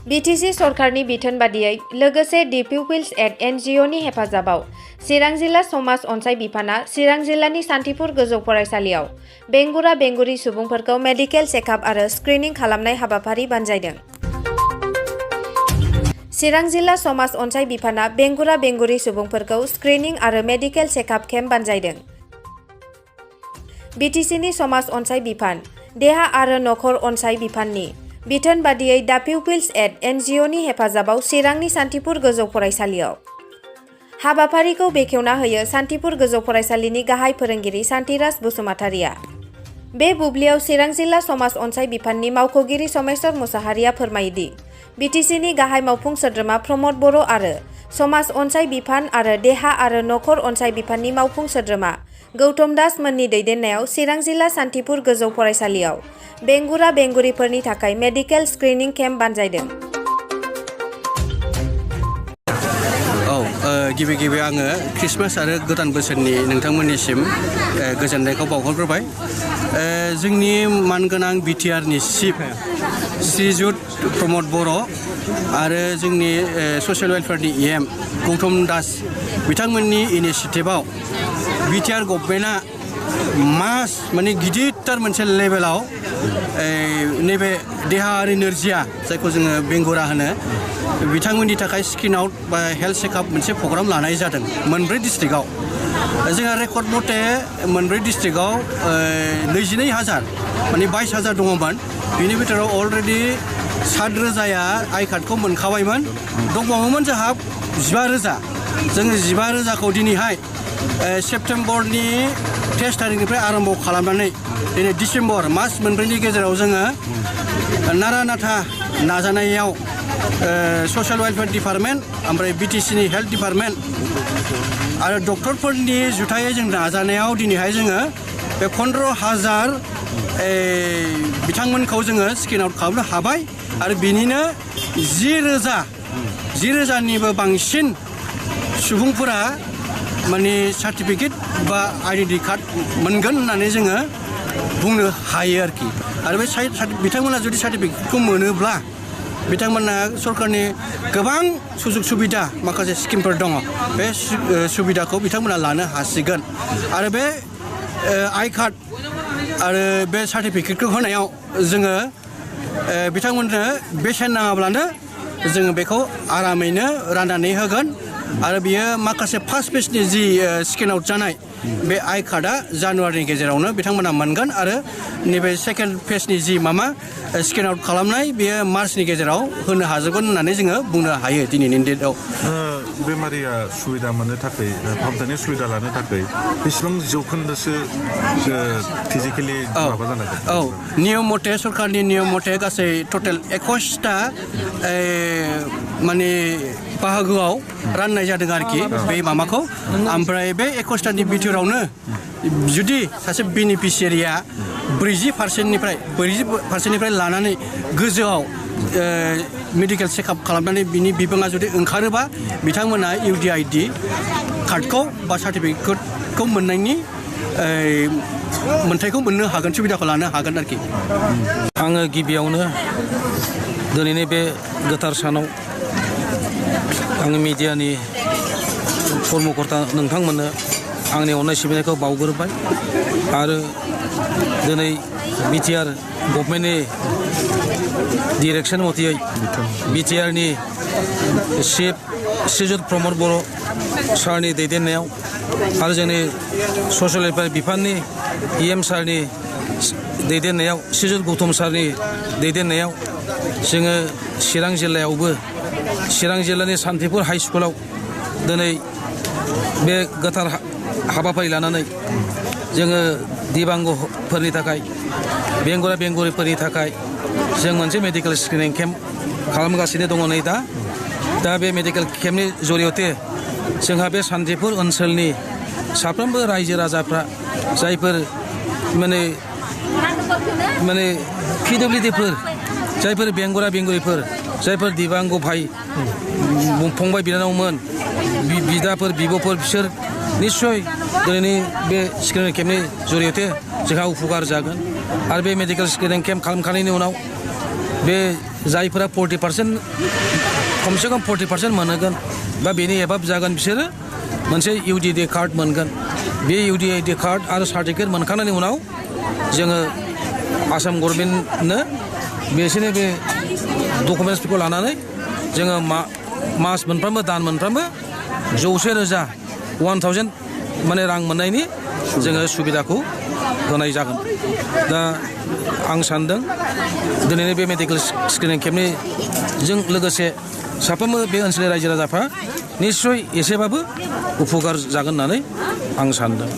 BTC सरकारनि बिथोन बादियै लोगोसे दि पिपल्स एड NGOनि हेफाजाबाव चिरां जिल्ला समाज अनसाइ बिफाना चिरां जिल्लानि सान्थिपुर गोजौ फरायसालियाव बेंगुरा बेंगुरि सुबुंफोरखौ मेडिकेल चेकआप आरो स्क्रिनिं खालामनाय हाबाफारि बानजायदों। चिरां जिल्ला समाज अनसाइ बिफाना बेंगुरा बेंगुरि सुबुंफोरखौ स्क्रिनिं आरो मेडिकेल चेकआप केम्प बानजायदों। BTCनि समाज अनसाइ बिफान, देहा आरो नखर अनसाइ बिफाननि बिथोन बादियै दा पिपल्स एड NGOनि हेफाजाबाव चिरांनि सान्थिपुर गोजौ फरायसालियाव हाबाफारिखौ बेखेवना होयो सान्थिपुर गोजौ फरायसालिनि गाहाय फोरोंगिरि सान्तिराज बसुमतारिया। बे बुब्लियाव चिरां जिल्ला समाज अनसाइ बिफाननि मावख'गिरि समेश्वर मुसाहारिया फोरमायोदि BTCनि गाहाय मावफुं सोद्रोमा प्रमद बर' आरो समाज अनसाइ बिफान आरो देहा आरो नखर अनसाइ बिफाननि मावफुं सोद्रोमा गौतम दास मोननि दैदेननायाव चिरां जिल्ला सान्थिपुर गोजौ फरायसालियाव बेंगुरा बेंगुरिफोरनि थाखाय मेडिकेल स्क्रिनिं केम्प बानजायदों। गिबि आङो क्रिसमास आरो गोदान बोसोरनि नोंथांमोननिसिम गोजोननायखौ बावहरग्रोबाय। जोंनि मानगोनां BTRनि चिफ श्रीजुत प्रमद बर' आरो जोंनि ससियेल वेलफेयारनि EM गौतम दास बिथांमोननि इनिसिएटिभआव BTR गभर्नमेन्टआ माने गिदिरथार मोनसे लेभेलाव नैबे देहायारि नोरजिया जायखौ जोङो बेंगुरा होनो बिथांमोननि थाखाय स्क्रिन आउट बा हेल्थ चेकआप मोनसे प्रग्राम लानाय जादों मोनब्रै डिस्ट्रिक्टआव। जोंहा रेकर्ड मथे मोनब्रै डिस्ट्रिक्टआव 22,000 माने 22,000 दङमोन। बिनि बिथोराव अलरेडि 7,000या आइ कार्डखौ मोनखाबायमोन। दंबावोमोन जोंहा 15,000। जोङो 15,000खौ दिनैहाय सेप्तेम्बरनि 23 तारिखनिफ्राय आरम्भ खालामनानै दिनै डिसेम्बर मास मोनब्रैनि गेजेराव जोङो नारा नाथा नाजानायाव ससियेल वेलफेयार डिपार्टमेन्ट ओमफ्राय BTCनि हेल्थ डिपार्टमेन्ट आरो डक्टरफोरनि जुथायै जों नाजानायाव दिनैहाय जोङो बे 15,000 बिथांमोनखौ जोङो स्क्रिन आउट खालामनो हाबाय आरो बिनिनो 10,000निबो बांसिन सुबुंफोरा माने सार्टिफिकेट बा आइडेन्टि कार्ड मोनगोन होननानै जोङो बुंनो हायो आरोखि। आरो बे बिथांमोना जुदि सार्टिफिकेटखौ मोनोब्ला बिथांमोना सरकारनि गोबां सुजुग सुबिदा माखासे स्किमफोर दङ बे सुबिदाखौ बिथांमोना लानो हासिगोन। आरो बे आइ कार्ड आरो बे सार्टिफिकेटखौ होनायाव जोङो बिथांमोननो बेसेन नाङाब्लानो जोङो बेखौ आरामैनो राननानै होगोन। आरो बियो माखासे फार्स्ट फेजनि जि स्क्रिन आउट जानाय बे आइ कार्डआ जानुवारिनि गेजेरावनो बिथांमोना मोनगोन आरो नैबे सेकेन्ड फेजनि जि स्क्रिन आउट खालामनाय बेयो मार्चनि गेजेराव होनो हाजोबगोन होननानै जोङो बुंनो हायो दिनैनि डेटआव। बेमारिया सुबिदा मोननो थाखाय फाहामथायनि सुबिदा लानो थाखाय बेसेबां जौखोन्दोसो फिजिकेलि माबा जानांगोन? नियम मथे सरकारनि नियम मथे गासै टटेल 21टा माने बाहागोआव राननाय जादों आरोखि बे माबाखौ। ओमफ्राय बे 21टानि बिथोरावनो जुदि सासे बेनिफिसियारिया 40%निफ्राय लानानै गोजौआव मेडिकेल चेकआप खालामनानै बिनि बिबाङा जुदि ओंखारोबा बिथांमोना UDID कार्डखौ बा सार्टिफिकेटखौ मोननायनि मोन्थायखौ मोननो हागोन, सुबिदाखौ लानो हागोन आरोखि। आङो गिबियावनो दिनैनि बे गोथार सानाव आङो मिडियानि कर्मकर्ता नोंथांमोननो आंनि अननाय सिबिनायखौ बावग्रोबाय आरो दिनै BTR गभर्नमेन्टनि डिरेक्सन मथेयै BTRनि चिफ श्रीजुत प्रमद बर' सारनि दैदेननायाव आरो जोंनि ससियेल वेलफेयार बिफाननि EM सारनि दैदेननायाव श्रीजुत गौतम सारनि दैदेननायाव जोङो चिरां जिल्लायावबो चिरां जिल्लानि सान्थिपुर हाइ स्कुलाव दिनै बे गोथार हाबाफारि लानानै जोङो दिबांगफोरनि थाखाय बेंगुरा बेंगुरिफोरनि थाखाय जों मोनसे मेडिकेल स्क्रिनिं केम्प खालामगासिनो दङ नै दा बे मेडिकेल केम्पनि जरियते जोंहा बे सान्थिपुर ओनसोलनि साफ्रोमबो रायजो राजाफ्रा जायफोर माने PWDफोर जायफोर बेंगुरा बेंगुरिफोर जायफोर दिबांग भाई फंबाय बिनानावमोन बिदाफोर बिब'फोर बिसोर निश्चय दिनैनि बे स्क्रिनिं केम्पनि जरियते जोंहा उपकार जागोन। आरो बे मेडिकेल स्क्रिनिं केम्प खालामखांनायनि उनाव बे जायफोरा 40% खमसे खम 40% मोनगोन बा बेनि एबाब जागोन बिसोरो मोनसे UDD कार्ड मोनगोन बे UDD कार्ड आरो सार्टिफिकेट मोनखांनायनि उनाव जोङो आसाम गभर्नमेन्टनो बिसोरनि बे डकुमेन्टसफोरखौ लानानै जोङो मास मोनफ्रोमबो दान मोनफ्रोमबो 100,000 माने रां मोननायनि जोङो सुबिदाखौ होनाय जागोन दा आं सानदों दिनैनि बे मेडिकेल स्क्रिनिं केम्पनि जों लोगोसे साफ्रोमबो बे ओनसोलनि रायजो राजाफ्रा निस्सय एसेबाबो उपकार जागोन होननानै आं सानदों